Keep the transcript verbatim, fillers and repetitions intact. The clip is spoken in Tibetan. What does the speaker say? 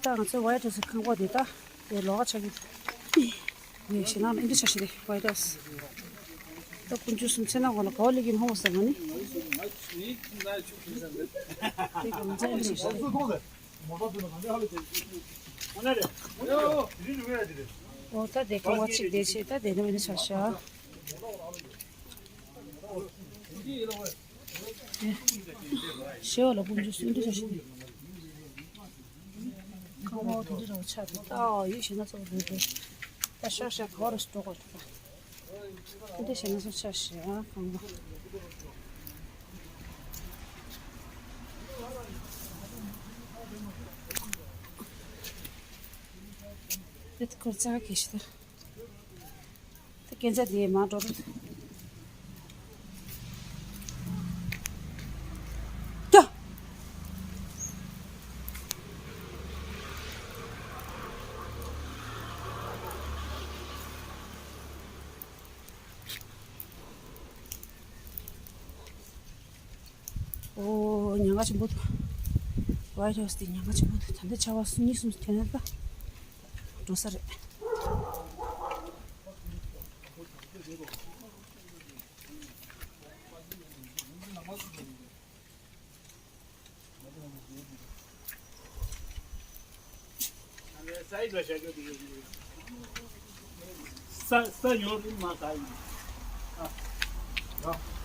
ད་ང་ཚོའི་ཝའི་ཊ་ཧའུ་སི་ཁང་པ་དེ་ད་དེ་ལོགས་ཀ་ཆགས་ཀྱི་འདུག་ཞེད་སྣང་ཨིན་དུ་ཆ་ཤི་རེད་ཝའི་ཊ་ཧའུ་སི། ད་དཀོན་མཆོག་གསུམ་མཚན་ལ་ངོ་ལ་ག་བ་ལེགས་ཀྱི་མ་འོ་ཟེར་མ་ནི། དེ་ག་མི་ཚད་ཨིན་དུ་ཆ་ཤི་རེད། འོ་ད་དེ་ཁང་པ་གཅིག་དེ་ཆེ་ད་དེ་ནི་ཨིན་དུ་ཆ་ཤི་ཨ། ཞེ་བ་ལ་དཀོན་མཆོག་གསུམ་དུ་ཆ་ཤི། ཁང་པ་དེ་འདྲ་རང་ཆགས་འདུག་ད་ཡིད་ཞེད་སྣང་ཚ་པོ་འདུག་ད་ཤག་ཤག་ག་བ་རུ་འགྲོ་དགོས་འདུག་ད་དེ་འདྲ་ཞེད་སྣང་ཚ་ཆགས་ཤག་ཁང་པ། དེ་ཁོ་རྩ་ག་གེ་ཤི་ད། ད་སྐས་འཛེག་དེ་མར་འགྲོ་རོགས། ཀྱ། ཨོ། ཉེན་ཁ་ཆེན་པོ་འདུག་ཝའི་ཊ་ཧའུ་སི་དེ་ཉེན་ཁ་ཆེན་པོ་འདུག་ད་ལྟ་ཆར་པ་གཉིས་གསུམ་ཐོན་ན་ད་འགྲོ་ས་རེད། ས་ས་ཡོད་རེད་མ་ས་ཡིན། ཨ།